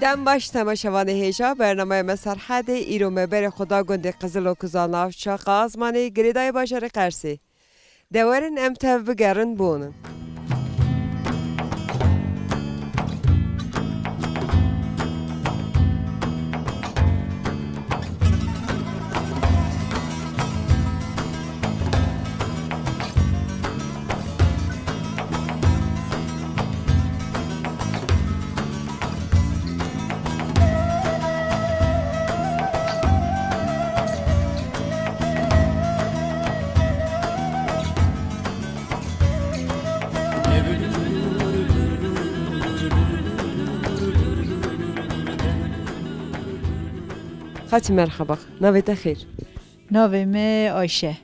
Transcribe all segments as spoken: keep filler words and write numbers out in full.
Dem baş temaşevanê hêja, bernameya me Serhedê, îro me berê xwe da gundê Qizilokuz a navça Qazmanê, girêdayê bajarê Qersê. De werin em tev bigerin bonin. Xatî merhaba. Navê te xêr? Navê me Ayşe.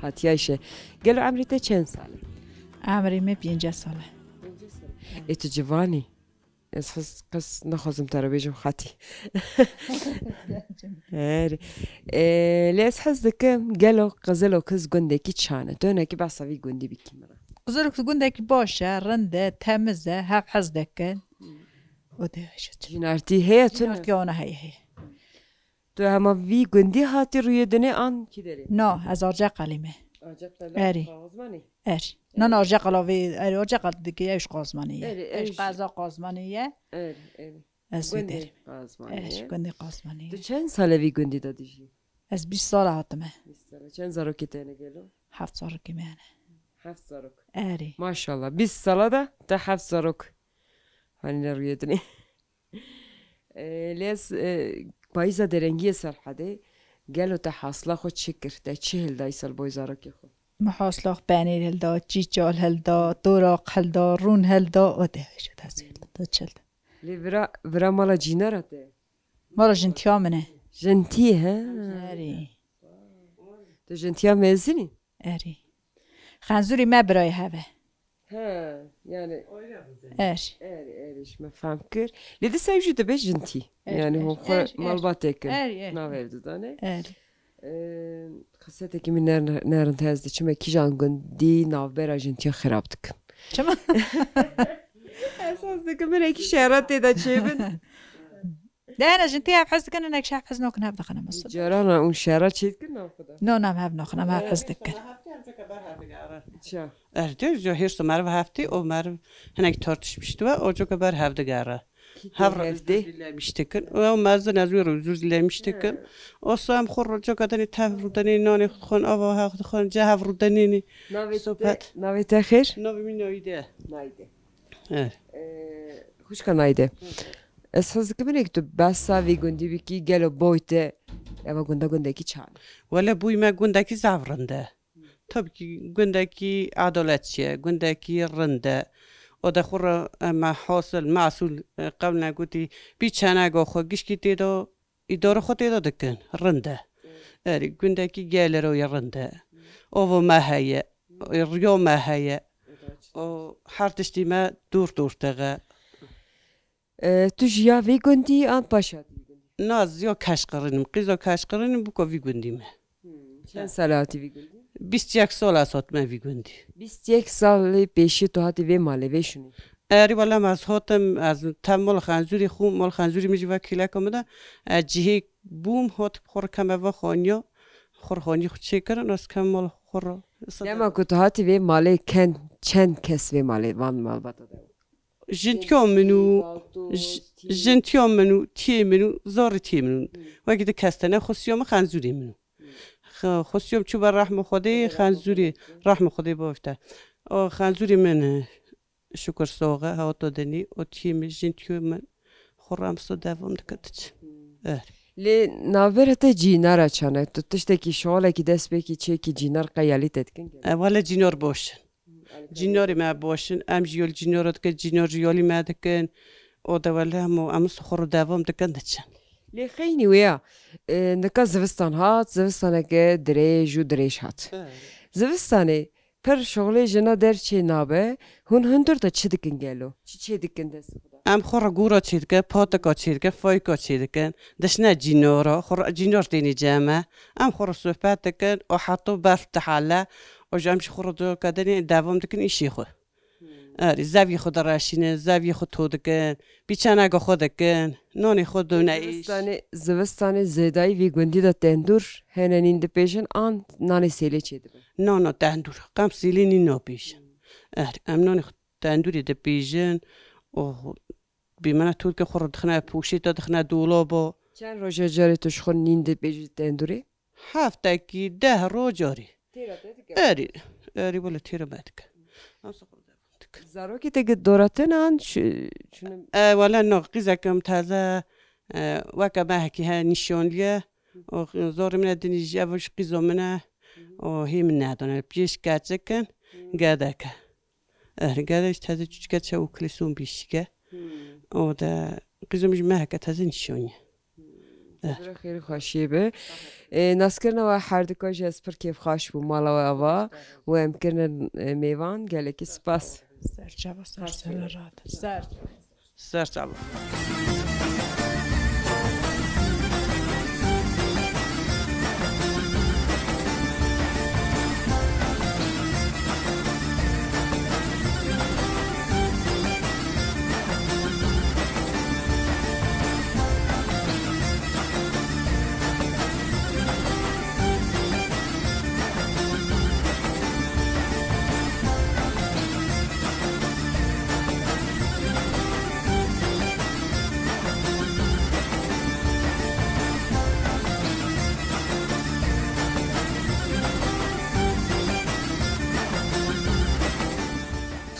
Xatî Ayşe. Gelo emrê te çend sal e? Emrê me pêncî sal e. Ê tu civan î? Ez qis, qis naxwazim te re bêjim xatî. Erê. Ê, lê ez hez dikim, gelo Qizilokuz gundekî çan e? Tu hinekî behsa vî gundî bikî min re. Qizilokuz gundekî baş e, rind e, temiz e, hev hez dikin. Hmm. O de jî. Jînartî heye tune? Jînartî ana heye, heye. Tu hema vî gundî hatî rûyê dinê an kî derê? Na, ez Arceqelî me. Arceqela Erê. Qazmanê? Er. Na, na, Arceqela vê, erê, Arceqel dike, ew ji Qazmanê ye. Erê, Ew ji erê. Qeza Qazmanê ye. Erê, erê. Ez Gundê Hêderê. Qazmanê Er, ye. Gundê Qazmanê ye. Tu çend sal e vî gundî de dijî? Ez bîst sal hatime. Bîst sal. Çend zarokê te ne gelo? Heft zarokê me hene. Heft zarok. Erê. Maşallah. Bîst sala de te heft zarok. Hanî ne rûyê dinê. E, lê ez, e, payîza derengiyê Serhedê, gelo te hasla xwe çi kir? Te çi hilda îsal boy zarokê xwe? Me hasla xwe penêr hilda, çîçal hilda, toraq hilda, rûn hilda, o de hêşe dest hilda, çi hilda. Lê vira, vira mala cînara te? Mala jintiya min e. Jintî, he? Erê. Tu jintiya mezin î? Erê. Xenzûrê me birayê hev e. He, yani Er. Erê, erê, ji me fehm kir. Lê dîsa ew jî dibe jintî. Er, Yani er, hûn xwe er, er. malbatê kin. Er, er. Nav ev didane. Er. Ee, Xesetekî min ner-, nerind hez diçime kîjan gundî navbera jintiya xirab dikin. Çima? Esas dikim hinekî şera tê de çêbin. De hene jin tê hev hez dikin, hinek ji hev hez nakin, hev dixin, em Carana û şera çêdikin nav xwe de. No, nam hev naxin, em hev hez dikin. Çi? Ez diyor, diyor, hêrsa meriv heftê, o meriv hinek tartışmış dibe, o coka ber hev digere. Hev re özür dilemiş dikin. O mezin ez wê re özür dilemiş dikim. O sam xwe re coka denê tev rûdenê, nanê xwe dixwin, ava hev dixwin, ce hev rûdenê nê. Navê te, Sohbet. navê te xêr? Navê min Naide. Naide. He. Ee, Xwişka Naide. Ez hez dikim hinek tu behsa vî gundî bikî, gelo boy te eva gunda gundekî çan e? Wele boy me gundekî zaf rind e. Tabii ki gundekî edaletçi ye, gundekî rind e. O de xwe re, e, me hasil, mesul, e, qewlne gotî, bî çenega xwe gişkî tê de, îdara xwe tê de dikin, rind e. Erê, gundekî gelero ye rind e. Ovo me heye, riyo me heye. O her tiştî me dûr dûr tege. E, tu ji ya vî gundî an paşa hatî vî gundî? Na, ez ya Keşqirîn im. Qîza Keşqirîn im, bûka vî gundî me. Hmm, çend sal hatî vî gundî? Bîst yek sal ez hatime vî gundî. Bîst yek salê pêşî tu hatî vê malê, vê şûnê? Erê, wela ez hatim, ez tev mal Xenzûrê xwe, mal Xenzûrê min jî ve kêleka min de. Ez cihê bûm, hat xwe re keme ve xaniya. Xwe re xaniya xwe çêkirin, ez kem mal xwe re. Dema ku tu hatî vê malê ken, çend kes vê malê, van malbata de? Jintiya min û, j-, jintiya min û tiyê min û zarê tiyê min û. Wekî di kes tene xwestiya min Xenzûrê min û. Xe-, xwestiya min çû ber rehma Xwedê, Xenzûrê, rehma Xwedê bavîte. O Xenzûrê min, e, şukur soğe, hawto denî, o tiyê min, jintiya min, xwe re em so devam dike diçin. Eh. Lê navbera te cînara çan e? Tu tiştekî şixulekî dest pêkî çêkî cînar qeyalî te dikin? E, wele cînar boş in. Cînorî me boş in, em jî yol cînor dikin, cînor jî yolî me dikin. O de wele hemû em xwe re devam dikin diçin. Lê xeynî wê ya, e, nika zivistan hat, zivistaneke dirêj û dirêj hat. Evet. Zivistanê pir şixulê jina derçê nabe, hûn hundir de çi dikin gelo? Çi çê dikin dest xwe de? Em xwe re gûra çê dikin, patika çê dikin, fayika çê dikin. Dişine cînora, xwe re cînor tênî cem e. Em xwe re sohbet dikin, o heto berf dihele. O ji em ji xwe re doka dinê devam dikin îşê xwe. Hmm. Erê, zevî xwe direşînin, zevî xwe to dikin, pîçeneka xwe dikin, nanê xwe done îş. Zivistanê, zivistanê zêdayî vî gundî de tendûr hene nîn dipêjin an nanê sêlê çêdibin? Na, na, tendûr. Qem sêlê nîn napêjin. Erê, em nanê xwe tendûrê dipêjin û bîmene to dikin, xwe re dixine poşê de, dixine dolaba. Çend roja carê tu ji xwe nîn dipêjî tendûrê? Heftekî deh roj carî. Têra te dike? Erê, erê, wele têra me dike. Em sifir devan dike. Zarokê te gi dora te nan çi-, çûne? E, wele no, qîzekim teze, e, weke mehekî he nîşanliye. O zorê min e dinî jî, ev ji qîzo min e. O hê min nedane. Pêş keçik in, gedek e. Erê, gedek teze çûçike çew û kilîson bîşike. Hmm. O de qîzo min jî meheke teze nîşanî. Te bira xêr û xweşiyê be. Ê, naskirina we her duka jî ez pir kêfxweş bûm mala we ava û em kirine, e, mêvan. Gelekî spas. Ser çava, ser sere rahat. Ser. Ser çava.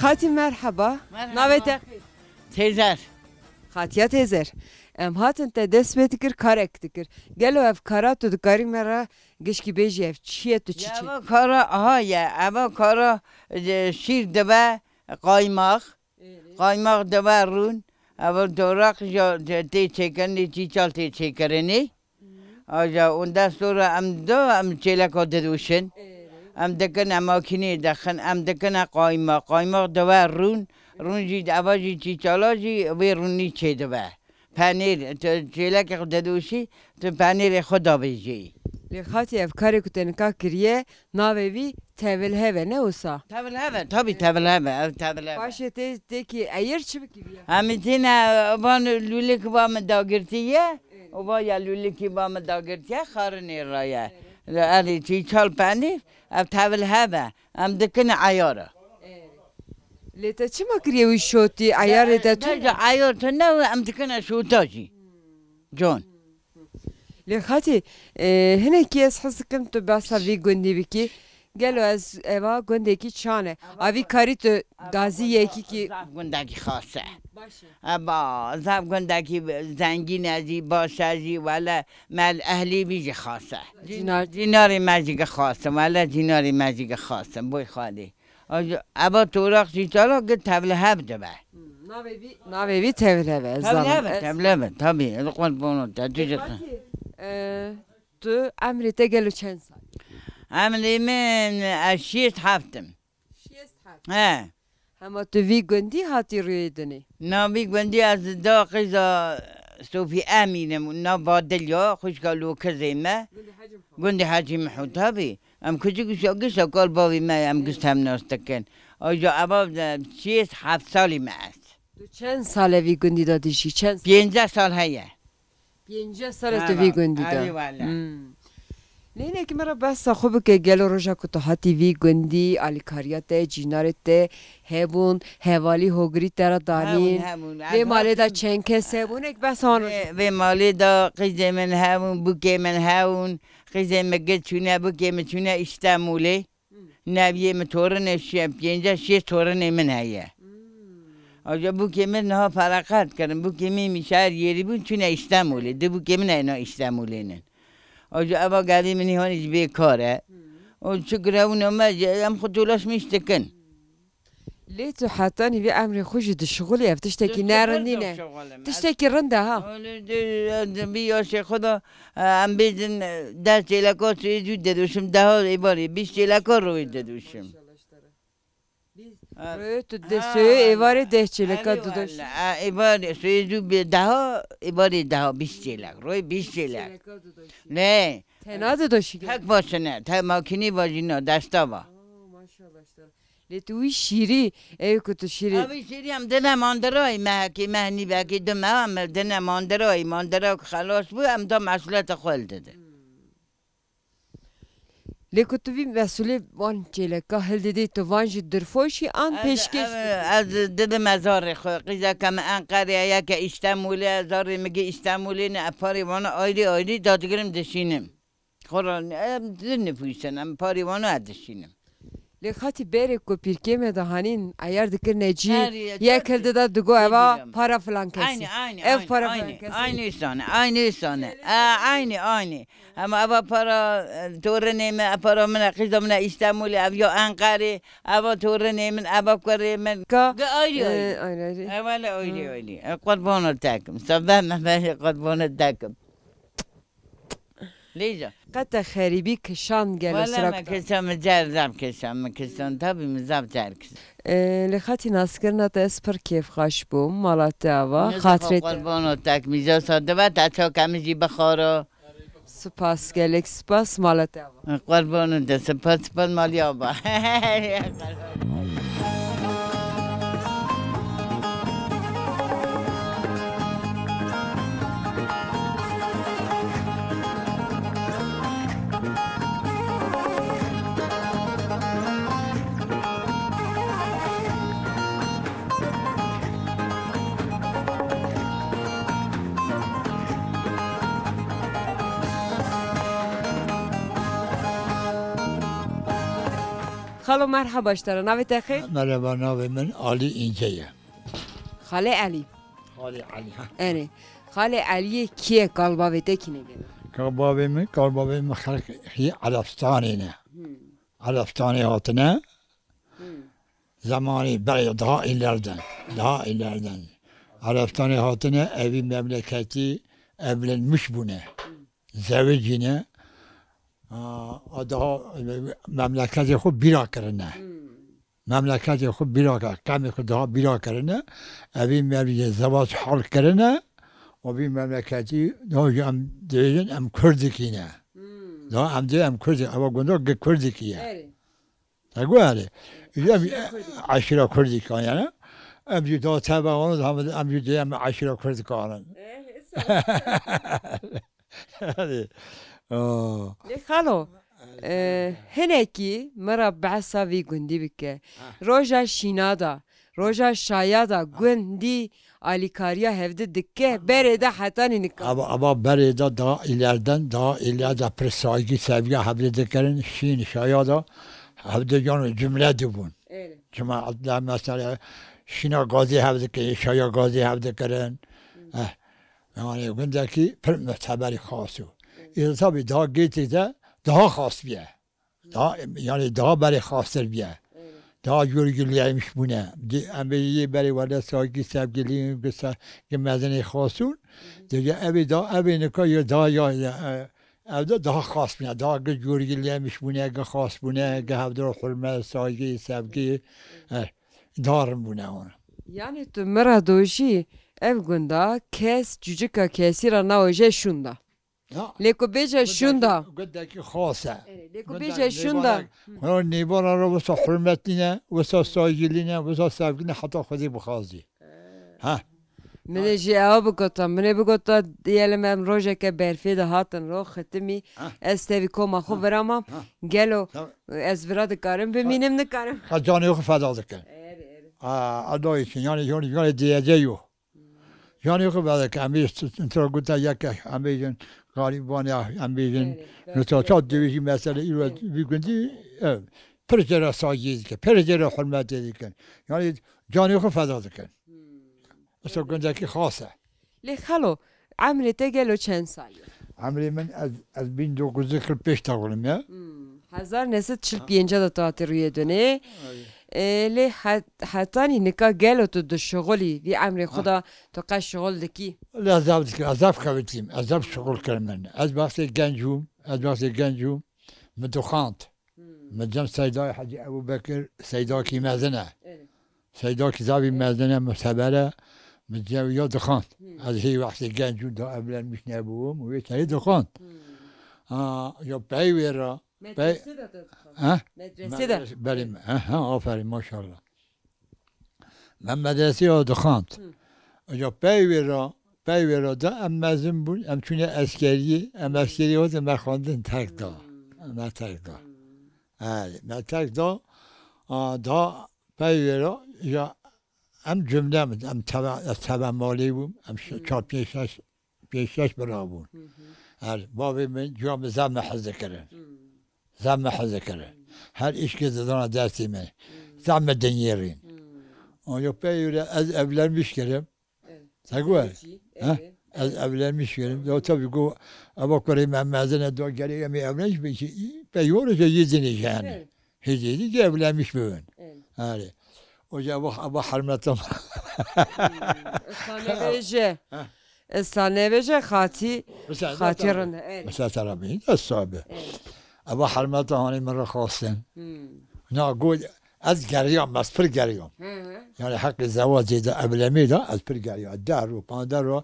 Xatî, merheba. Merheba. Navê te? Têzer. Xatiya Têzer. Em hatin te dest pê dikir, karek dikir. Gelo ev kara tu dikarî me re gişkî bêjî, ev çi ye, tu çi çi? Eva kara, aha ye, eva kara, e, şîr dibe, qaymax, qaymax dibe rûn, eva doraq jî tê çêkirinê, çîçal tê çêkirinê. Aja, ondan sonra em da, em çêleka didoşin. Em dikin, em makînê dixin, em dikine qayma. Qayma dibe rûn, rûn jî, eva jî çîçala jî vê rûnî çêdibe. Penêr, tu çêlekê xwe didoşî, tu penêrê xwe davêjî. Lê xatî ev karê ku te nika kiriye, navê vî tevilhev e, ne wisa? Tevilhev e, tabî tevilhev e, ev tevilhev e. Paşê tê, tê kî eyir çi bikî viya? Em tîne van lûlik va min dagirtiye, û va ya lûlikî va min dagirtiye, xarinê ra ye. Erê çîçal penî, ev tevilhev e, em dikine eyara. Lê te çima kiriye wî şotî, eyarê te tune? Eyar tune, em dikine şota jî. Can. Lê xatî, e, hinekî ez hez dikim tu behsa vî gundî bikî. Gelo ez eva gundekî çan e? A vî karî tu gazî yekî kî? Zaf gundekî xas e. Baş e. Eba, zaf gundekî zengîn e jî, baş e jî, wele me li ehlî vî jî xas e. Cînar. Cînarê me jî gi xas in, wele cînarê me jî gi xas in, boy xalî. Eva toraq jî çala gi tevlihev dibe. Hmm, navê vî, navê vî tevlihev e, ez zanim. Tevlihev e, tevlihev e, tabî, ez qurbano te, tu jî. Fatî, e, tu emrê te gelo çend sal? Emrê min, ez şêst heft im. Şêst heft? He. Hema tu vî gundî hatî rûyê dinê? Na vî gundî ez da qîza Sofî Emîn im, na Badilya, xwişka Lokizê me. Gundê Hecî Miho. Gundê Hecî Miho, tabî. Em küçük uşak, uşak kal bavê me, em gişt hem nas dikin. Aja eva, e, şêst heft salî me est. Tu çend sal e vî gundî de dijî? Çend sal? Pênceh sal heye. Pênceh sal e tu vî gundî de. Erê wele. Hmm. Lê hinekî me re behsa xwe bike, gelo roja ku tu hatî vî gundî, alîkariya te, cînarê te hebûn, hevalî hogirî te re danîn? Hebûn, hebûn. Vê malê de çend kes hebûn? Ek behsa wan re. Vê, vê malê de qîzê min hebûn, bûkê min hebûn, qîzê min gil çûne, bûkê min çûne Îstemûlê. Neviyê min torinê şê-, pênceh şêst torinê min heye. Hmm. Aja bûkê min niha fereqet kirin. Bûkê min mîşer yerî bûn, çûne Îstemûlê. Du bûkê min heye na Îstemûlê nin. Aja eva gavê min hî hanî jî bêkar e. Hmm. O çi girewûna me, em xwe dolaşmîş dikin. Lê tu hetanî vî emrê xwe jî dişixulî, ev tiştekî ne rindî ne. Tiştekî rind e ha. Vî yaşê xwe de, e, em bêjin, e, deh çêleka suyê zû didoşim, deha êvarê bîst çêleka royê didoşim. Maşallah ji te re. Bîst. E, royê tu de suyê êvarê deh çêleka didoşî. E, êvarê suyê zû bê deha, êvarê deha bîst çêlek, royê bîst çêlek. Çêleka didoşî. Ne. Tena didoşî. Tek başine, te makînî va jî na, desta va. Oo, maşallah ji te re. Lê tu wî şîrî, ew ku tu şîrî Ev şîrî em dine mandirayî mehekî, mehnî belkî du meha em dine mandirayî, mandira ku xelas bû, em da mesuliyeta xwe li dide. Lê ku tu vî mesulê van çêleka hildidî, tu van jî dirfoşî an Ez, pêşkêş ez, dikî? Ez dibim zarê xwe. Qîzeke min Enqerê, yeke Îstemûlê, zarê min gê Îstemûlê ne, ez parê wana ayrî ayrî dadigirim dişînim. Xora em di nifûsin, em parê wana ez dişînim. Lê xatî berê ku pîrkê me de hanîn eyar dikirine cî, Her yek yek hildi de digo eva Digirim. Para filan kesî. Aynı, aynı, Ev aynı, para aynı, filan kesî. Aynı insane, aynı insane. Aa, aynı, aynı. Ama eva para, e, torunê min, e, para min, e, qîza min, e, Îstemûlê, ev ya Enqerê, eva torunê min, eva kurê min. Ka, Ge ayrı e, ayrı. Ayrı ayrı. Evvela ayrı Ha. ayrı. E, qurbana tekim. Sabah me be qurbana tekim. Lêja. Qete xerîbî kişan gelo Wala me sirakta. Kişan, min cer zaf kişan, min kişan. Tabî min zaf cer kişan. E, li xatî naskirina te ez pir kêfxweş bûm. Mala te ava, Min zaf xatirê te. Qurbana tek mîza sadive te çaka min jî bixwara. Spas, gelek spas, mala te ava. Qurbana te, spas, spas, maliya ba. Xalo, merhaba ji te re. Navê te xêr? Merhaba, navê min Alî Înce ye. Xalê Elî. Xalê Elî, ha. Erê. Xalê Eliyê kî ye, kalbavê te kî ne gelo? Kalbavê min, kalbavê min xelkê Elefstanê ne. Hmm. Elefstanê hatine. Hmm. Zemanî berê daha ilerden, daha ilerden. Elefstanê hatine, evî memleketî evlenmiş bûne. Hmm. Zewicîne. A, a daha memleketê xwe bîra kirine. Hmm. Memleketê xwe bîra kir, qemê xwe daha bîra kirine. Evî merivê zewac hal kirine. O vî memleketî daha jî em dibêjin em Kurdikî ne. Hmm. Daha em dê em Kurdî, eva gunda gi Kurdikî ye. Erê. Te got erê. Em Eşîra Kurdikî. Eşîra Kurdikî yani. Em jî daha teva onu, em jî dê em eşîra Kurdikî anin. Eh, Lê xalo, e, hinekî min re behsa vî gundî bike. Ha. Roja şîna da, roja şaya da gundî alîkariya hevdi dike, berê de hetanî nika. Ava, ava berê de daha ilerden, daha ileride pir saygî, sevgiya hevdi dikirin, şîn, şaya da hevdi yan cumle dibûn. Erê. Çima mesela şîna gazî hevdi kirin, şaya gazî hevdi kirin. Hmm. Eh. Yani gundekî pir muteberî xas û. Îro tabî daha gêtê de daha xas bîye. Daha, yani daha berê xastir bîye. Daha jûr giliymiş bûne. Di, em bê yê berê wele saygî, sevgilî, gi se-, gi mezinê xasûn. Dije evê da, evê nika yê daha ya, ya, e, ev de daha xas bûne. Daha gi jûr giliymiş bûne, gi xas bûne, gi hevdira hurmet, saygî, sevgî. E, Darin bûne wan. Yanî tu min re dojî ev gunda kes cûcika kesî re naweje şûnda. Ya. Lê ku bêje şûnda. Gundekî xas e. Erê, lê ku bêje şûnda. Nêvana, nêvana re wisa hurmet nîne, wisa saygî nîne, wisa sevgî nîne, heta Xwedê bixwazî. Ha. Min ê jî ewa bigota, min ê bigota, diyelim em rojeke berfê de hatin ro, xitimî, Ha. ez tevî koma xwe Ha. viramam, Ha. gelo Tamam. ez vira dikarim, bimînim nikarim. Ha, canê xwe feda dikin. Erê, erê. Ha, Allah için, yani, yani, yani diyeceği yok. Canê xwe feda dikin, em ê st-, st-, gote yeke, em bêjin, garîban ya, em bêjin, Erê, nûsa çawa dibêjî mesele, îro vî gundî, ev, pir jê re saygî dikin, pir jê re hurmetê dikin. Yani, canê xwe feda dikin. Wisa gundekî xas e. Lê xalo, emrê te gelo çend sal e? Emrê min, ez, ez bin dokuz yüz kırk beş doğumluyum ya. Hmm, hezar neh sed çil pênc de tu hatî rûyê dunê. Ay. E, lê het-, hetanî nika gelo tu dişixulî, vî emrê xwe Ha. de tu qet şixul dikî? Lê ez zaf dikir, ez zaf xebitîm, ez zaf şixul kirim min. Ez wextê genc bûm, ez wextê genc bûm, min dixwand. Hmm. Min cem Seydayê Hecî Ebû Bekir, Seydakî mezin e. Evet. Seydakî zavî mezin e, muteber e. Min cem ya dixwand. Hmm. Ez hê wextê genc û da evlenmiş nebûm û wê tenê dixwand. Hmm. Ha, ya pey wê re, Medresê de te dixwend? Ha? Medresê de? Medres-, belê, ha, ha, aferin, maşallah. Me medresê ya dixwend. Hı. Eca pey wê ra, pey wê ra da em mezin bûn, em çûne eskeriyê, em eskeriyê hatin me xwendin terk da. Hmm. Me terk da. Hmm. Erê, me terk da, a, da pey wê ra, ya em cumle min, em teve, ez teve malê bûm, em ş-, Hmm. çar pênc şeş, pênc şeş bira bûn. Hı hı. Her, bavê min, cuwa min zaf me hez dikirin. Hmm. Zaf me hez dikirin. Hmm. Her îşkê didana destê min. Hmm. Zaf me dinyêrîn. Hmm. Ancak pey wê ra ez evlenmiş kirim. Evet. Te got? Sen çi? Ha? Evet, ez evet. Evlenmiş yerim. Ya tabii got, eva kurê me mezin e, da gerek em evlenmiş bin ki, pey wê ra yê dinê yani. Evet. Hêdî hêdî ki evlenmiş bibin. Evet. Yani. O zaman eva, eva hermeta. Hmm. Sana veje. Ha. Sana veje xatî, Mesela xatî zaten rine, evet. Mesela tarafı da sahibi. Evet. Eva hermeta hanî min ra xwestin. Hmm. Na got, ez geriyam, ez pir geriyam. Hı hı. Yani heqê zewacê de, evlemê de ez pir geriyam. Deh ro, panzdeh ro,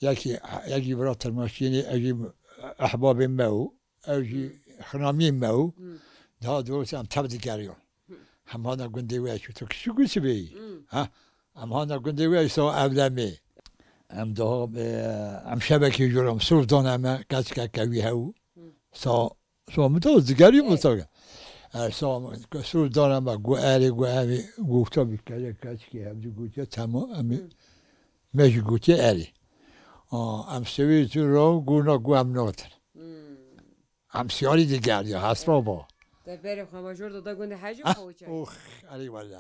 yekî, yekî bira tirmaşînê, ew jî ehbabê me û, ew jî Hı. xinamiyê me û. Hı. Daha doğrusu em tev digeriyan. Hı. Em hana gundê wê çû, tu kişî gusibeyî. Hı. Ha? Em hana gundê wê sa evlemê. Em daha, e, em şevekê jû ra em sor dane me, keçikeke wî hew. Hı. Sa Sa min da digerî Evet. Mustafa. E, sa min, sor dana me, gu erê, gu evê, gu tabi kere keçikê hevdî gotiye, temam, em ê, Hı. me jî gotiye erê. A, em sewê tu ra, gu na, gu em natin. Hmm. Em siyarî digerî, hesba ba. Te berê xwe ma jor da gundê Hecî Ah, xwe çek. Ox, erê wele.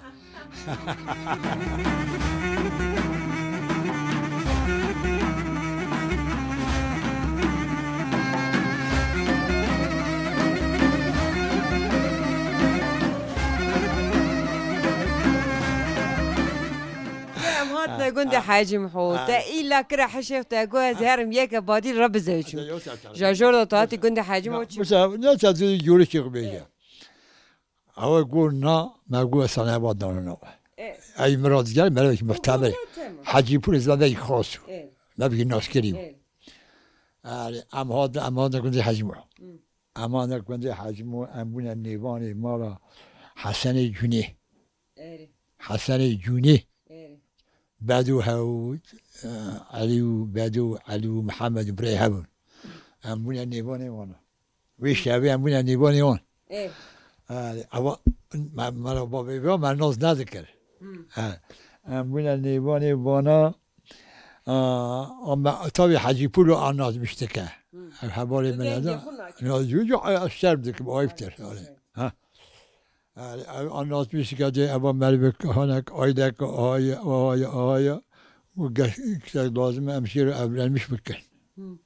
Em hatine gundê Hecî Miho. Te îla kire hişê te got ez herim yeke badî re bizewçim. Ja jor da tu hatî gundê Hecî Miho çi? Mesela, ne sen yürüyüş çıkmayacak. Ew got na, me got, "Ez sana heval danim." E. Ey min ra diger, me re wekî muhteber. Hecî Pûr ez me vekî xas û. E. Me vekî naskirî bû. E. Erê, em hat, em hat gundê Hecî Mû. Hı. Em hat gundê Hecî Mû, em bûne nêvanê mala Hesenê Cûnê. Erê. Hesenê Cûnê. Erê. Bedo hew, e, Elî û Bedo, Elî û Mihemed û birê hebûn. Em bûne nêvanê wan. Wê şevê em bûne nêvanê wan. Ê. E, ewa, me, me ra bavê vê me nas nedikir. Hmm. E, em bûne nêvanê vana, a, a, me, tabii Hecî Pûlo anlatmış dike. Hmm. Ev hevalê min hede. Naz jû jû, e, şer dikim, ayıptır. Evet, yani. Evet. Ha. Yani, ev anlatmış ki, de, eva mervek, hanek, aydek, ay, ay, ay. Bu geç, işte, lazım, em şiir evlenmiş bikin. Hmm.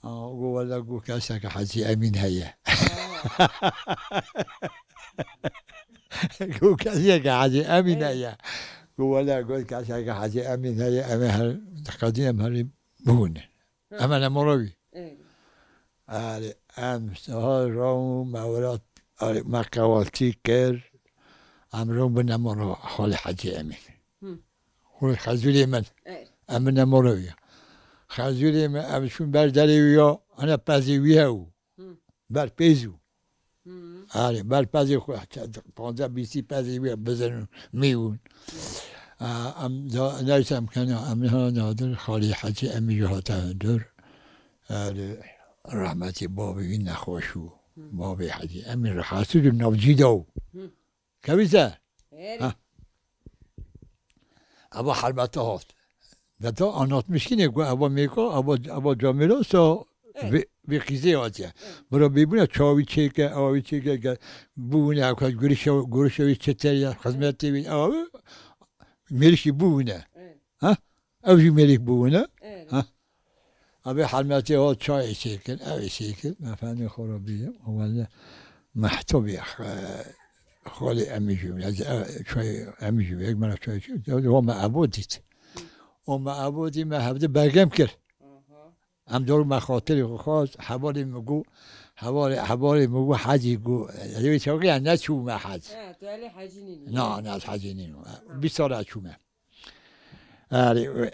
Aa, got, "Wele," got, "keseke Hecî Emîn heye." Aa. Got, "Keseke Hecî Emîn Evet. heye." Got, "Wele," got, "keseke Hecî Emîn heye, em ê her, qedî em herî bûne." Hı. Em ê nemara wî. Evet. Erê, em sehar rawû, me wira, erê, me qewaltî kir, em rawû bi nemara xalê Hecî Emîn. Hı. Xwe xezûlê min. Evet. Em bi nemara wî. Xezûlê min, em çûn ber derê wî ya, hene pezê wî hew. Hı. Ber pêz û. Hı. Erê, ber pezê xwe, panzdeh bîstî pezê wî bizin û mî ûn. A, em da, neyse em kena, em niha nadir, xalî Hecî Emî jî hate hundir. Erê, rehmetî bavê wî nexweş û. Hı. Bavê Hecî Emî rahatsiz û navcî da û. Hı. Kevî ser. Erê. Ha. Eva helbete hat. Deta anlatmış kîne ku eva mêka, eva, eva camêra sa Evet. vê, vê qîzê hatiye. Evet. Bira bîbûne çawî çêke, awî çêke, ke bûne, ew kes gurişe, gurişe wî çeter ya, xizmetê wî, ew mêrişî bûne. Evet. Ha? Ew jî mêrik bûne. Evet. Ha? Abi helmetê o çayê çêkir, ew ê çêkir. Efendî xwe re bîye. O wele mehtobî, e, xalê Emî jû. Ez, e, çay Emî jû. Yek me çay çi. O me ebo dît. O me ebo dî me hevdi bergem kir. Aha. Em dor me xatirê xwe xwest. Hevalê min got, hevalê, hevalê min got, Hecî got. Ew çaxê ya neçûme hec. Ha, tu elê Hecî nînî. Na, ne, ez Hecî nînim. Bîst sal çûme. Erê,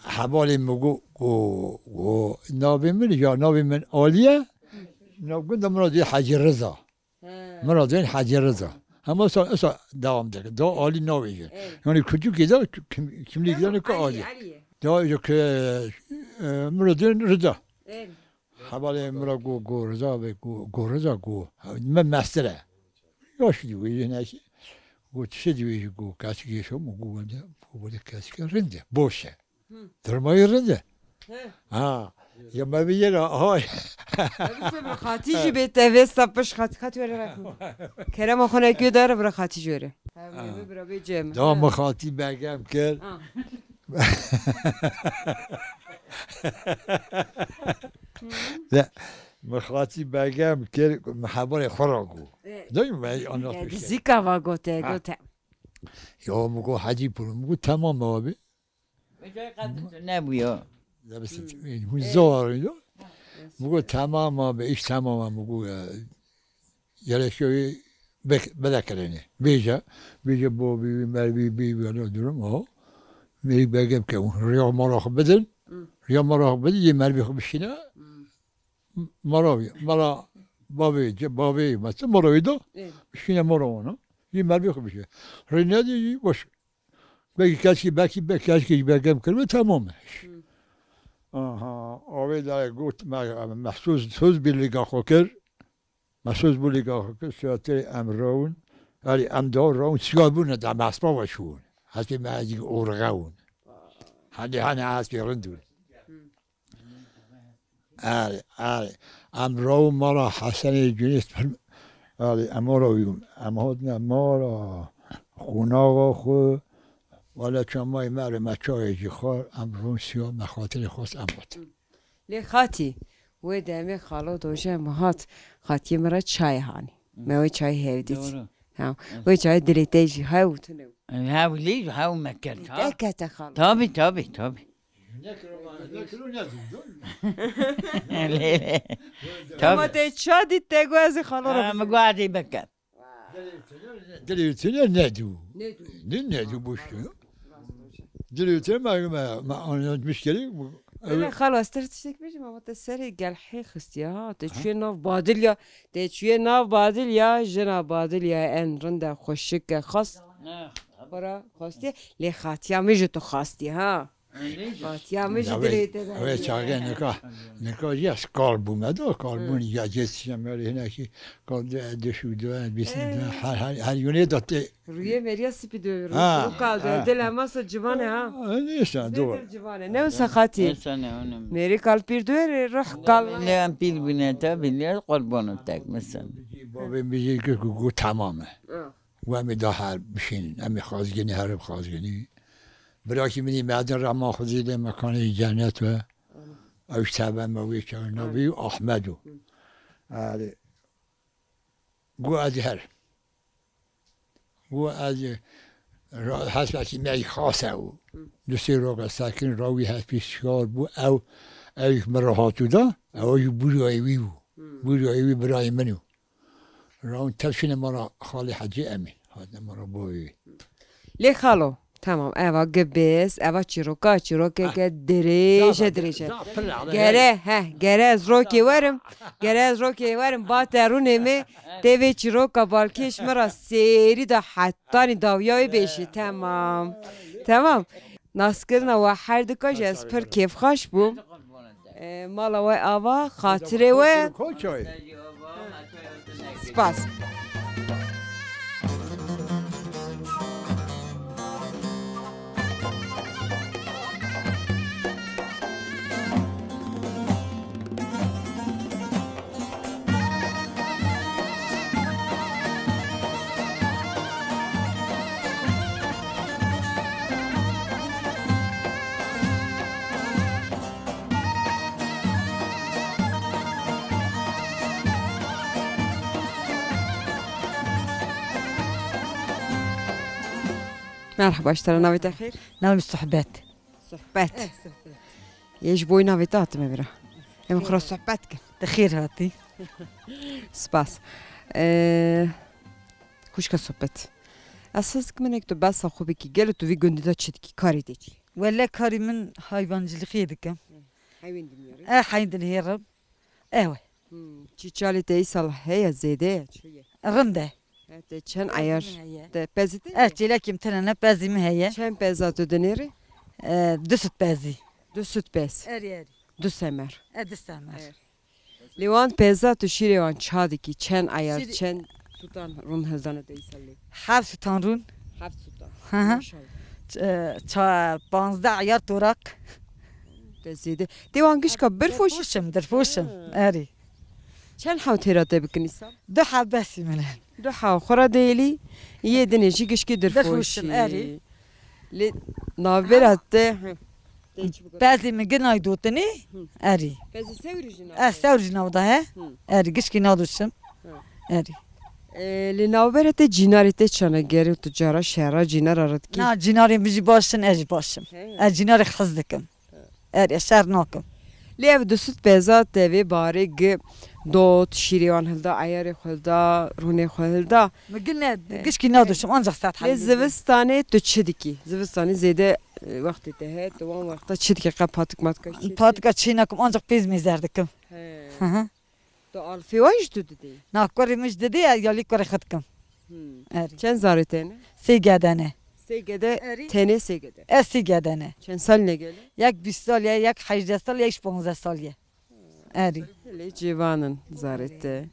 hevalê min got, got, got, navê min, ya navê min Aliye. Navgunda Miradê Hecî Riza. He. Miradê Hecî Riza. Hema sa, sa devam dike. Daha Ali navê jî. Evet. Yani küçük gider, kim, kimlik gider ka Ali. Ali. Daha yok, e, e, Miradê Riza. Evet. Hevalê min re got, got Riza be, got, got Riza, got. Me mestir e. Yaş dî wê, ne ki. Got, çi dî wê, got, keçikê şo mu, got, wele, got, wele keçikê rind e, boş e. Hı. Dirmayî rind e. He. Ha. Ya me bi yê re, aha. Ev bi xatî jî bê te vê sapiş xat, xat were rakın. Kerema xwe nekê dare bira xatî jî were. Ha. Ev bira bê cem. Da mi xatî begem kir. Ha. De, mi xatî begem kir, mi hevalê xwe ra got. E, Dayım ben anlatmış. Zîka va gote, Ha. gote. Ya mi got Hacî Pul, mi got tamam abi. Vêca qet tu nebû ya. Ya biz hûn zor ya. Mi got tamam abi, iş tamam abi, mi got ya. Gerek yok, bek-, bile kereni. Vêca, vêca bo bi, mervî bi, bi, bi, durum o. Merî begem ke, riya mara xwe bidin. Hı. Riya mara xwe bidin, yê mervî xwe bişîne. Hı. Mara wî, mara bavê, ce-, bavê, mesela mara wî da, Evet. bişîne mara wana. Yê mervî xwe bişîne. Rê nedî, boş. Belkî keşkî, belkî be-, keşkî ji begem kiribe, tamam e. Hı. Aha, avê de got, me, me söz, söz birliğa xwe kir. Me söz birliğa xwe kir, şatê em rawin. Erê em da rawin, siya bûne da mespa ve şûn. Hesê me ezî orxe wûn. Hadi hani hesê rind wûn. Hı. Erê, erê. Em rawin mala Hesenê Cüneyt pir, erê, em ora wî bûn. Em hatine mala, qonaxa xwe, wele çamayê me re me çayê jî xwar, em rawin siya me xatirê xwest em hatin. Lê xatî, wê demê xalo doje min hat, xatiyê min re çayê hanî. Me wê çayê hev dît. Doğru. Ha, Evet. wê çayê dilê te jî hew tune. Hew lî, hew me kir, ha. Te kete xalo. Tabii, tabii, tabii. Lê, lê. Ama Tabii. te ça dît te got ez ê xalo re Ha, mi bizim. got ez ê bikim. Dilê tune nedû. Nedû. Ne, nedû boş tu. Dilê tune me, me, me anlatmış gerek bu. Öyle Evet. xalo, ez te tiştek bêjim, ama te serê gelhê xistiye ha. Te Ha? çûye nav badilya, te çûye nav badilya, jina badilya en rinde xweşik e, xas. Ne? Xora xastiye, lê xatiya min ji tu xastiye ha. Xatiya min ji Ya dilê wê, te de wê heye. çaxê nika, nika ya kal bûme da, kal Hı. bûn ya cê çiçe me rê hinekî, kal de, de şu de, bîstin de, Eh. her, her, her yönê de tê. Rûyê meriya spî de, Ha, rû kal de, ha. dil hema sa civan e ha. Ha, neyse, Dil doğru. dil civan e. Ne wisa xatî? Neyse, ne, önemli. Meri kal pîr de, ruh kal. Lê em pîr bûne tabi, lê qurban tek, mesela. Babê min jî got ku, got tamam e. Ha. Û em ê da her bişînin. Em ê xwazgirî, herin xwazgirî. Birakî min î merdin rehma Xwedê lê mekanê cennet be. Amin. Ew ji tevbe me wê çawa navê wî Ahmed o. Hı. Erê. Got ez ê her. Got ez ê ra-, hespekî me yî xas e û. Hı. Du sê roka sekin ra wî hespî şikar bû. Ew, ew yek min re hatû da. Ew jî bûriyayê wî bû. Hı. Bûriyayê wî birayê min o. Rawin tev şine mala xalê Hecî Emîn. Hatine mala bavê wî. Lê xalo, tamam, eva gibês, eva çîroka, çîrokeke Ah. dirêj e, Zaf, dirêj e. zaf, pir e. Gere, he, gere ez rokê werim, gere ez rokê werim, ba te rûnê me, tê vê çîroka balkêş min ra sêrî de hetanî dawiya wê bêjî, tamam. Tamam. Naskirina we her dika jî ez pir kêfxweş bûm. E, mala we ava, xatirê we. Spas. Merhaba, ji te re navê te xêr? Navê min Sohbet. Sohbet. Eh, Sohbet. Yê ji bo navê te hatime vira. Em xwe re sohbet kin. Te xêr hatî. Spas. Ee, xwişka Sohbet. Ez his dikim hinek tu behsa xwe bikî. Gelo tu vî gundî de çi dikî? Karê te çi? Wele karê min hayvancilixê dikim. Heywan dinêrim. E, heywan dinêrim. Ew e. Hmm. Çîçalê te îsal heye, zêde ye, çi ye? Rind e. He, te çend eyar? Pezî min heye. Te pezî te? Ez çêlekîm tine ne, pezî min heye. Çend peza tu dinêrî? E, du sed pezî. Du sed pez. Erî, erî. Du semer. E, du semer. Evet. Lê wan peza tu şîrê wan ça dikî? Çend eyar, Şîrê- çend tutan rûn hildane te îsal lê? Heft tutan rûn. Heft tutan. Hı hı. Maşallah. Ç-, e, ça-, panzdeh eyar torak. Te zêde. Te wan gişka birfoşî? Dirfoşim, dirfoşim. Ha. Erî. Çend hew têra te bikin îsal? Du hew besî min in. Du hew xwe ra dêlî, yê dinê jî gişkî dirfoşî. Dirfoşim, erî. Lê navbera te, hı. Te çi bigot? Pezî min ginay dotinî, Hı. erî. Pezî sewrî jî nav Ez de. sewrî jî nav da he. Hı. Erî, gişkî nadoşim. Hı. Erî. E, lê navbera te cînarê te çane, gerê tu cara şera cînara re dikî? Na, cînarê min jî baş in, ez jî baş im. He. Ez cînarê hez dikim. Erê, şer nakim. Lê ev du sed peza te vê barê gi dot, şîrê wan hilda, eyarê xwe hilda, rûnê xwe hilda. Mi gine, Eh. gişkî nadoşim, ancak saet Lê hemî. Zivistanê tu çi dikî? Zivistanê zêde, e, wextê te heye, tu wan wexta çi dikî? Qe patik matika çi? Patika çi nakim, ancak pêz mêzer dikim. He. Hı hı. Tu alfê wan jî tu didî? Na, kurê min jî didî, ya lî kurê xwe dikim. Hmm. Erê. Çend zarê te ne? Sê gede ne. Sê gede, Erê. tenê sê gede. Ez sê gede ne. Çend sal ne gele? Yek bîst sal ye, yek hejdeh sal, yek jî panzdeh sal ye. Erê. Lê cêvan in zarê te.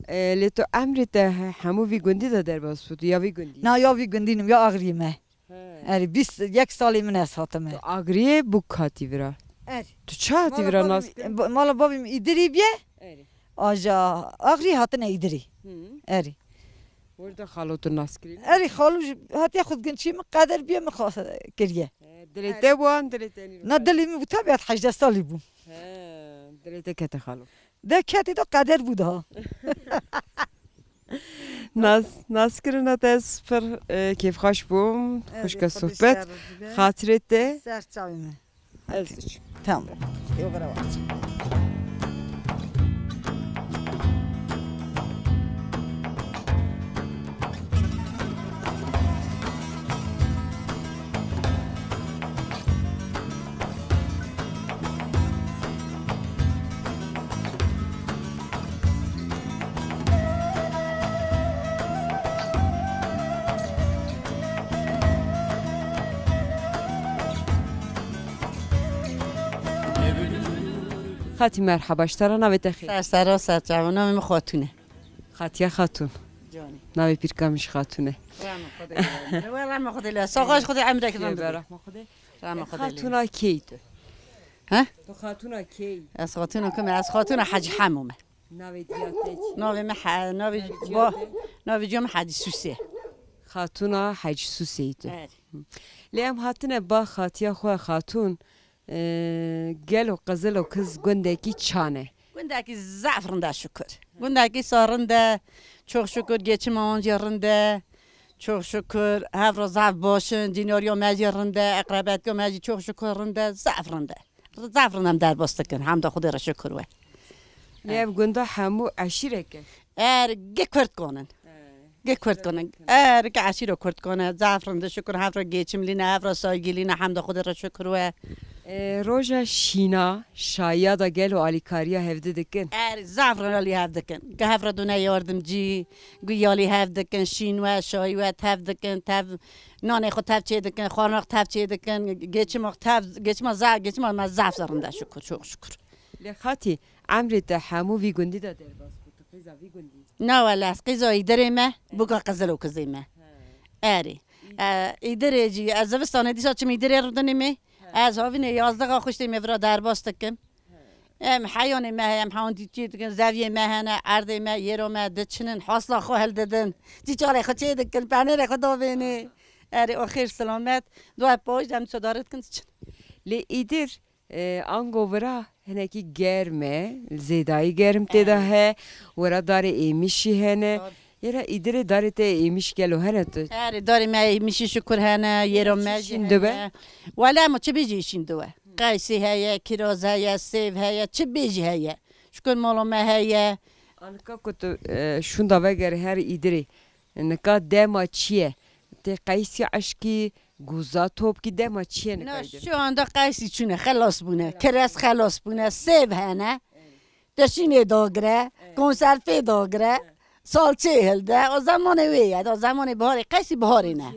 E, lê tu emrê te he-, hemû vî gundî de derbas bû, tu ya vî gundî? Na, ya vî gundî nim, ya Axrî me. He. Erê, bîst yek salê min ez hatime. Tu Agriyê bûk hatî vira. Erê. Tu çi hatî Mala vira babî nas min, kirin? ba-, mala babî min Îdirî biye. Erê. Aja Agrî hatine Îdirî. Hı. Erê. Orada xalo tu nas kirî? Erê, xalo jî hatiye xwe dikin çî min qeder biye min xwe kiriye. He, dilê te bû an dilê te nî? Na, dilê min bû, tabiat hejdeh salî bû. He, dilê te kete xalo. De ketê de qeder bû daha. Nas, naskirina te ez pir, e, kêfxweş bûm. Evet, xweşke Xwedê sohbet. şer bibe. Xatirê te. Ser çavê me. Ez diçim. Tamam. Yok, ara var. Xatî merheba, ji te re navê te xêr. Ser sera ser çava, navê min Xatûn e. Xatiya Xatûn. Canî. Navê pîrka min jî Xatûn e. Rehma Xwedê lê. We rehma Xwedê lê. Saxaş Xwedê emrek Jê rin be bide. Rehma Xwedê. Rehma Xwedê lê. Xatûna kê yî tu? He? Tu xatûna kê yî? Ez xatûna kim? Ez xatûna Hecî Hemo me. Navê diya te çi? Navê me he-, navê Navê ba-, diya te? navê diya min Hecî Sûsê. Xatûna Hecî Sûsê yî tu. Evet. Lê em hatine ba xatiya xwe Xatûn, e, gelo qizil û kiz gundekî çane? Gundekî zaf rind e şukur. Gundekî sa rind e, çok şukur geçima wan jî rind e. Çok şukur, hev re zaf baş in, cînariya me jî rind e, eqrebetiya me jî çok şukur rind e, zaf rind e. Zaf rind em derbas dikin, hemda Xwedê re şukur we. Lê ev gunda hemû eşîrek e? Er, gi Kurd konin. He. Gi Kurd konin. Er, gi eşîra Kurd kone, zaf rind e, şukur hev re geçim lîne, hev re saygî lîne, hemda Xwedê re şukur we. E, roja şîna, şayiya da gelo alîkariya hevdi dikin? Er, zaf rind alî hev dikin. Gi hev re dune yardimcî, gu yalî hev dikin, şîn we, şayî we tev dikin, tev nanê xwe tev çê dikin, xwarina xwe tev çê dikin, geçima xwe tev, geçima za-, geçima me zaf zaf rind e şukur, çok şukur. Lê xatî, emrê te hemû vî gundî de derbas bû, tu qîza vî gundî? Na wele, ez qîza Îdirê me, bûka qizil û kizê me. He. Erê. Î- E, Îdirê jî, ez zivistanê dîsa çim Îdirê rûdinê me. He. Ez havînê yazdexa xuştê me vira derbas dikim. Em heyanê me heye, em hewan dî çê dikin, zeviyê me hene, erdê me, yêro me diçinin, hasla xwe hildidin. Cîçarê xwe çê dikin, penêrê xwe davênê. Erê, o xêr silamet. Dua poj dem çodare dikin diçin. Lê Îdir, e, ango vira hinekî germ e, zêdayî germ tê de he, wira darê êmişî hene. Yê re Îdirê darê te êmiş gelo hene tu? Erê, darê me êmişî şukur hene, yêro me jî şîn dibe? Hene. Wele em çi bêjî şîn dibe. Qeysî heye, kiraz heye, sêv heye, çi bêjî heye. Şukur mala me heye. A nika ku tu, e, şûnda vegerî her Îdirê, nika dema çi ye? Tê qeysî eşkî, guza topkî, dema çi ye nika Îdirê? Na, şu anda qeysî çûne, xelas bûne. Xelas. Kiraz xelas bûne, sêv hene. Tirşînê dagire, konserfê dagire, salçê hilde. O zemanê wê ye, da zemanê biharê, qeysî biharê ne.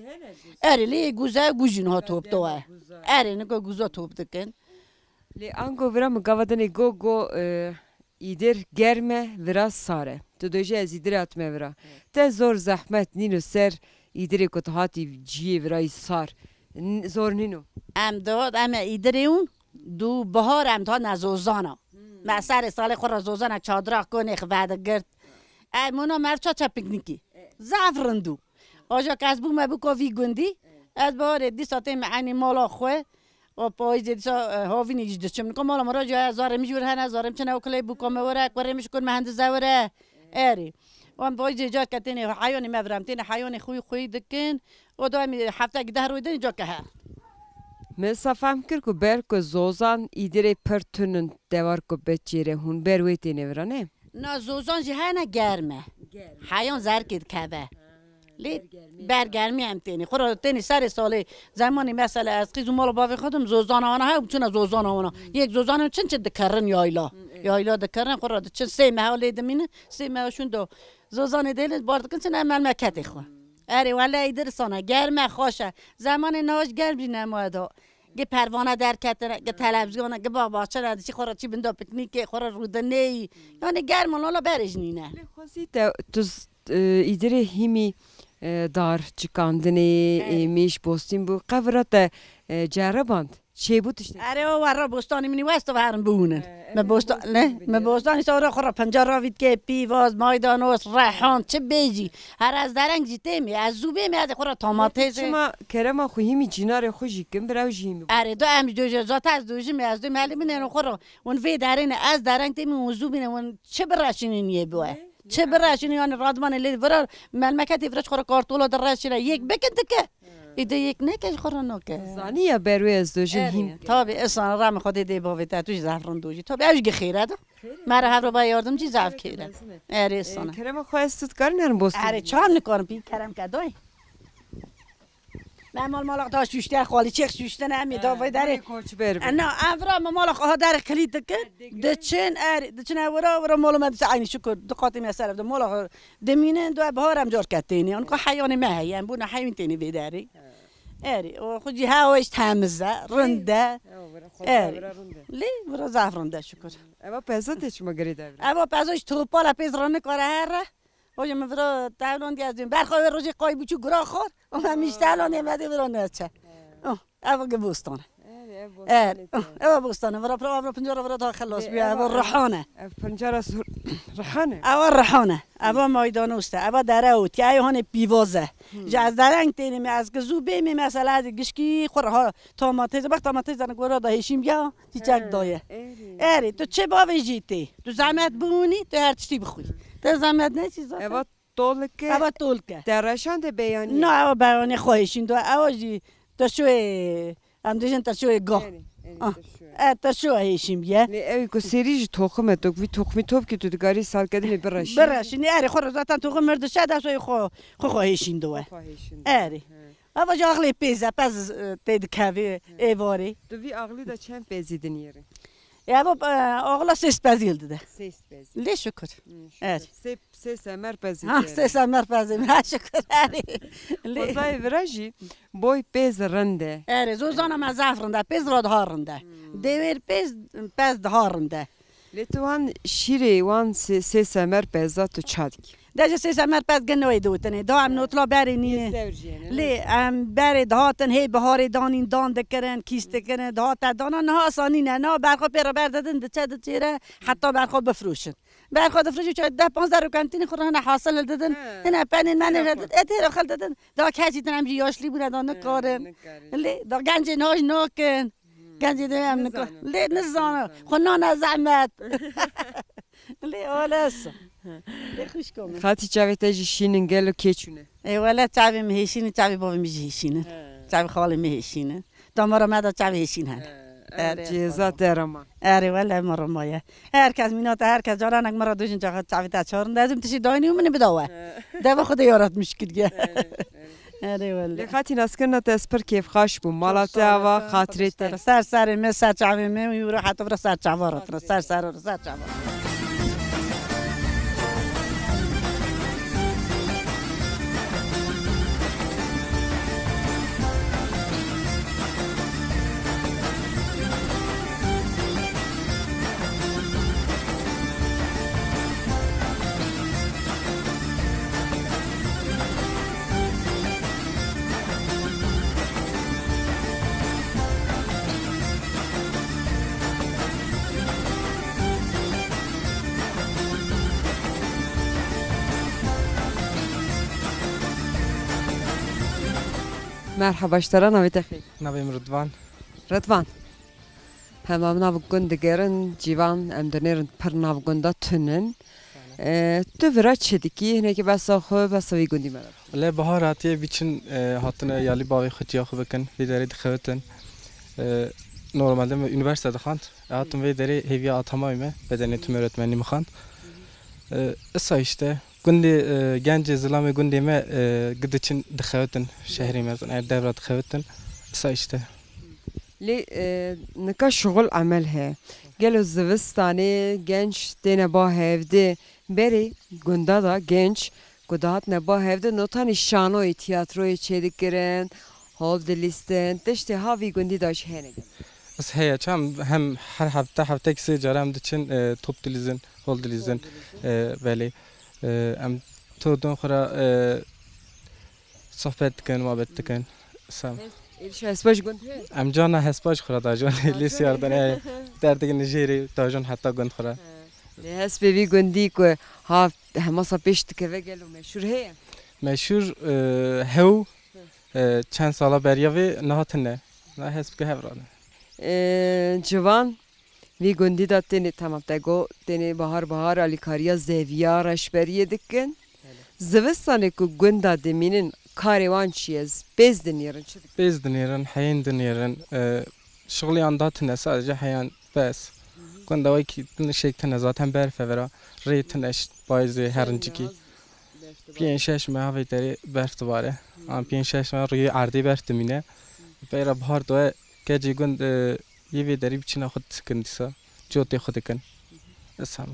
Erê, lê guze gujîn ha top to e. Erê, nika guza top dikin. Lê ango vira min gava dinê go, go, e, îdir germ e, vira sar e. Tu dojê ez îdir hatime vira. Te zor zehmet nîno ser îdirê ku tu hatî ciyê virayî sar. N-, zor nîno. Em dihat, em e îdirê hûn, du bihar em dihat ne zozana. Me serê salê xwe re zozana çadira konê xwe vedigirt. Em hûna merça çe piknîkî. Zaf rind û. Aja ke ez bûme bûka vî gundî, ez biharê dîsa tême eynî mala xwe, û payîzê dîsa, e, havînî jî diçim. Nika mala min re jî heye, zarê min jî wir hene, zarê min çine û kilê bûka me were, kurê min ji kur me hendize were. Erê. Wan payîzê car ke têne heyonê me vir em têne heyonê xwî xwî dikin. Û da em heftekî deh roj din ca ke her. Min sa fehm kir ku ber ku zozan îdirê pir tun in dewar ku biçêre hûn ber wê têne vira ne? Na zozan jî hene germ e. Heyan zerkê dikeve. Lê ber germî em tênî. Xwe re tênî serê salê zemanî mesela ez qîz û mala bavê xwe dim zozana wana hew çûne zozana wana. Yek zozanê çin çin dikerin yayla. Yayla dikerin xwe re diçin sê meha lê dimînin. Sê meha şûn do zozanê dêlin bar dikin çin em melmeketê xwe. Erê wele îdir sana germ e xweş e. Zemanê niha jî germ jî nemaye do. Gi pervane derketine, gi televizyona, gi ba-, baxçe re dişî xwe re çî binda piknîkê, xwe re rûdineyî. Yani germ û lala berê jî nîne. Lê xwezî te tu z-, e, îdirê hîmî, e, dar, çikandinê, Evet. êmîş, bostîn bû. Qevira te, e, ceriband. Çêbû tiştek? Erê o werra bostanê min west ve herin bûnin. E, Me evet, bostan, bostan ne? bû Me bû. bostanî sora xwe re pencar ravît ke, pîvaz, maydanoz, rehan, çi bêjî. Her ez dereng jî têmî, ez zû bêmî, ez ê xwe re tamatêzê. Çima kerema xwe hîmî cînarê xwe jî kim, bira ew jî hîmî bû. Erê, do em jî dojê zaten ez dojî me, ez dê melî min êno xwe re. Hûn vê derê ne, ez dereng têmî, hûn zû bîne, hûn çi bireşînin yê bi we? Çi bireşînin, yani radmanê lê vira, melmeketê vira ji xwe re kartola direşîne, yek bikin dike. Îde yek neke ji xwe re nake. Zanî ya ber wê ez dojim Erê, hîn. Tabii, êsan, ramê xwe dê dê bavê te, tu jî zaf rind dojî. Tabii, ew jî xêr e da. Xêr e. Me re hev re ba yardim jî zaf xêr e. Erê, êsan. Kerema xwe ez tu dikarin herin bostan. Erê, çam nikarin pî kerem ke doy. Me mal malak da şuşte, xalî çêx şuştine, em ê da vay derê. Koçber. Ena, ev ra me malak aha derê kilît dikin. Diçin, erê, diçin ev ra, ra mala me dise aynî şukur. Du qatî me ser ev de malak dimînin, du ev bahar em car ke tênê. Anka heyanê me heye, em bûne heyîn tênê vê derê. Erê, o xwe jî hewa jî temiz e, rind e. Erê. Lê vira zaf rind e şukur. Eva peza te çima girê devre? Eva peza jî topal e, pêz re nikare here. Hoca min vira tevlan diye ez diyim. Berxa wê rojê qaybûçû gura xor. Ama min ji tevlan diye me dê vira neçe. Oh, eva ge bostan e. Erê, ev Er, bostanê te. Eva bostan e. Vira pira, vira pincara vira daha xelas Lê bûye. Eva eva rihane. Ev pincara sur rihane. Eva rihane. Eva maydanoz e. Eva dere û tiye hane pîvaz e. Ji ez dereng tênî me, ez ki zû bêmê mesela ez gişkî xwe reha tamatêz, bak tamatêz zanik wera da hêşîm ya, çiçek daye. Erê. Erê, tu çi bavê jî tê? Tu zehmet bûnî, tu her tiştî bixwî. Te zehmet neçî zaten. Eva tolike. Eva tolike. Te reşan de beyanî. Na, eva beyanî xwe hêşîn do. Eva jî tirşoyê, em dijin tirşoyê ga. Erê, erê, Ah. tirşoyê. E, tirşoya hêşîn biye. Lê ew ku serî ji toxim e, tu vî toxmî top ki tu dikarî salkedinê bireşî. Bireşînî, erê, xwe re zaten toxim mir dişe, dest wê xwe, xwe xwe hêşîn do we. Xwe hêşîn do we, Erê. he. Eva jî axlê pêz e, pez, e, tê dikevê êvarê. Tu vî axlî de çend pezî dinêrî? E, eva, e, axla sês pezî li dide. Sês pezî. Lê şukur. Hmm, şukur. Evet. Sê, sê semer pezî Ha, dinêrî. sê semer pezî. Ha, şukur. Erê. Lê Xwezayê vira jî boy pêz rind e. Erê, zozana me zaf rind e. Pêz ra daha rind e. Hmm. Dêwêr pêz, pez daha rind e. Lê tu wan şîrê wan sê, sê semer peza tu ça dikî? De ji sê semer pez gin wê diwitine. Da em notla berê nîne. Lê em berê dihatin hê biharê danîn dan dikirin, kîs dikirin, dihate dana niha asanî ne. Niha berxwe pê re berdidin, diçe diçêre heta berxwe bifroşin. Berxwe difroşin, çay deh panzdeh rokan tînin xwe re hine hasil hildidin. He. Hine penên menên hildidin. E tê re xildidin. Da kesî din em jî yaşlî bûne da nikarin. He, nikarin. Lê da gencên niha jî nakin. Gencê de em nika. Nizanin. Lê nizana. Nizanin. Xwe nane zehmet. Lê oles. Lê xwişko min. Xatî çavê te jî şînin gelo kê çûne? Ê wele çavê min hêşînin, çavê bavê min jî hêşînin. He. Çavê xalê min hêşînin. Damara me de çavê hêşîn hene. He. Erê, Cêza te rema. Erê wele me rema ye. Her kes mîna te, her kes caranek me re dojin çavê te çarin. Dezim tişî daynî û min bida we. He. Deva xwe de yaratmiş kiriye. Erê, erê. Erê wele. Lê xatî naskirina te ez pir kêfxaş bûm. Mala te ava, xatirê te. Ser serê me, ser çavê me, wî wira heta vira ser çava re, ser ser re, ser çava. Merhaba, ji te re, navê te xêr? Navê min Ridvan. Ridvan. Hema em nav gund digerin, cîvan em dinêrin pir nav gunda tunin. E, tu vira çi dikî? Hinekî behsa xwe, behsa vî gundî me re. Lê bahar hatiye biçin, e, hatine yalî bavê xwe ciya xwe bikin, vê derê dixewitin. E, normalde me unîversîte dixwand. E, hatim vê derê hêviya atamayê me, bedenê tim öğretmenî min xwand. E, isa işte, gundê, e, gencê zilamê gundê me, e, gidiçin dixewitin şehrê me, yani devra dixewitin. Isa işte. Lê, e, nika şixul emel heye. Gelo zivistanê genç têne ba hevdê berê gunda da genç ku dihatine ba hevdê notanî şanoyê, tiyatroyê çêdikirin, hol dilîstin, tiştê ha vî gundî da jî hene gelo? Ez heye çam hem her hefte, heftek sê cara em diçin, e, top dilîzin, hol dilîzin, e, belê. E, em to don xwe ra, e, sohbet dikin, muhabbet dikin. Sam. Êrişa hespa ji gund heye? Em cana hespa ji xwe re dajon. Lê siyar dene. Derdikin jêrê dajon heta gund xwe re. Lê hespê vî gundî ku ha hemasa pêş dikeve gelo meşhur heye? Meşhur, e, hew, e, çend sala beriya vê niha tune. Na hesp ke hev rane. E, ciwan vî gundî de tênê, temam te got, tênê bahar bahar alîkariya zeviya reşberiyê dikin. Zivistanê ku gunda dimînin karê wan çi ye? Pêz dinêrin, çi dikin? Pêz dinêrin, heyên dinêrin, e, şixuliyan da tune, sadece heyan bes. Gunda wekî din şêk tune, zaten berf e vera, rê tune, ş-, payizê herincikî. Pênc şeş meha vê derê berf dibare. An pênc şeş meha rûyê erdê berf dimîne. Peyra bahar doye, gecê gund, e, yê vê derî biçîna xwe dikin dîsa. Cotê xwe dikin. Esam.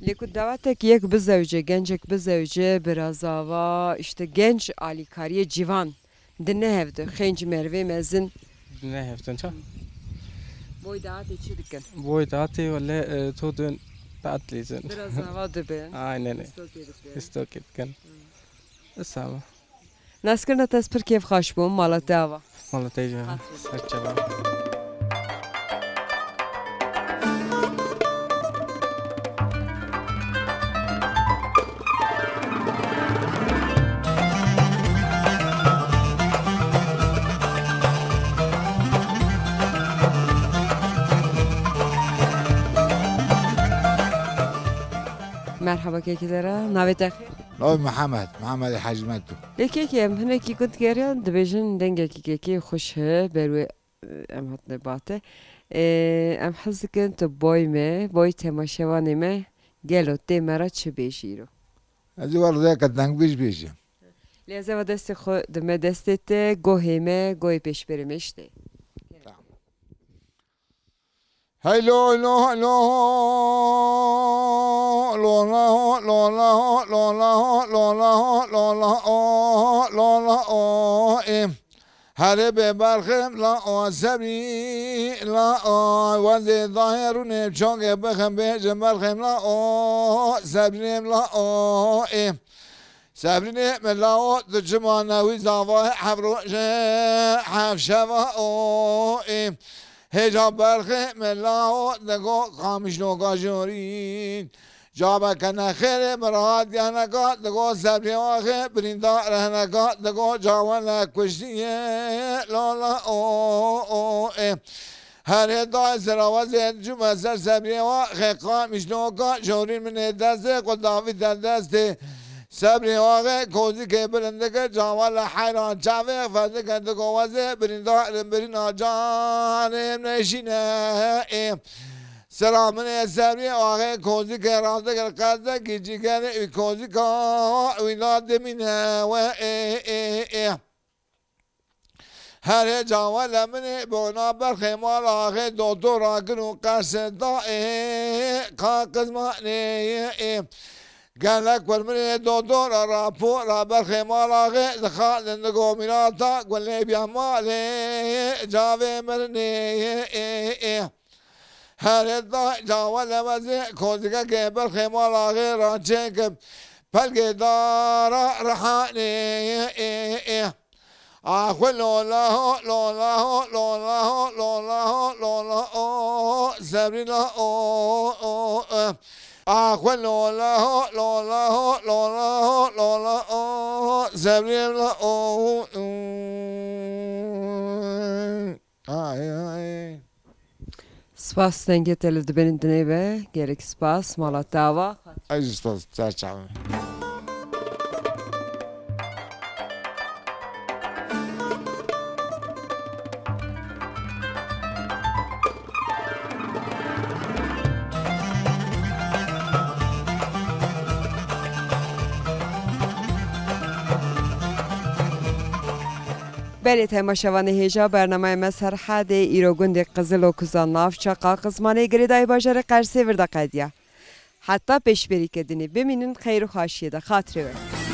Lê ku dawetek yek bizewce, gencek bizewce, biraz ava, işte genç alîkariyê civan di nehevdin, xênc merivê mezin. Di nehevdin ça? Boy dahatê çi dikin? Boy dahatê wele, e, to dön daat lêzin. Biraz ava dibin. Aynen. Stokê dikin. Stokê dikin. Esam. Naskirina te ez pir kêfxweş bûm, mala te ava. Mala te jî ava. Ser çava. Merhaba kekî te re, navê te xêr? Navê Mihemed, Mihemed Hecî Meto. Lê kekê, em hinekî gund geriyan, dibêjin dengekî kekê xweş heye, ber wê, e, em hatine bate. E, em hez dikin tu boy me, boy temaşevanê me, gelo tê me re çi bêjî îro? Ez ê we rêzeke dengbêj bêjim. Lê ez eva destê xwe dime destê te, gohê me, gohê pêşberê me işte. Tamam. Hey lo lo lo, lo la ho, lo la ho, lo la ho, lo la ho, lo la o, lo la o, e. Herê bê berxim la o, sebrî la o, wezê dayê rûnê çongê bixim bêjim berxim la o, sebrî la o, e. Sebrînê min la o, tu çima newî zavayê hevroje hevşeva o, ê. Hêja berxê min la o, digo Qamişloka jorîn. Cabeke nexêrê min rahat yaneka, digo Sebrî axê birîndar heneka, digo cawene kuştiye, la la o, o, ê. Herê dayê zirawezê cûme ser Sebriyê wa, xê Qamişloka jorîn min ê destê, ku davîte destê Sebriyê wa, xê kozikê bilind dike, cawa li heyran çavê xwendike, digo wezê birîndarin birîna canê min eşîne ê. Sira min ê Sebriyê wa, xê kozikê radikir qedekî cîgerê wî kozika wî da dimîne we ê ê ê. Herê cawele min ê bona berxê mala xê dotora gir û qerse da ê ka qizmanê ê. Gelek wir min ê dotora rapora berxê mala xê dixalin di gomînata gulê biya malê cavê mirinê ê ê. Herê da cawele wezê kozikekê berxê mala xê raçêkim pelgê dara rihanê ê ê. Axwe lola ho, lola ho, lola ho, lola ho, lola o, Sebrî la o, o, e. Axwe lola ho, lola ho, lola ho, lola o, Sebrî la o, o. Spas dengê te li dibên dinê be. Gelek spas, mala te ava. Ez jî spas, ser çavan. Belê temaşevanê hêja, bernameya me Serhedê îro gundê Qizilokuz a navça Qaqizmanê girêdayî bajarê Qersê vir de qediya. Heta pêşberîke dinê bimînin xeyr û xaşiyê de. Xatirê we.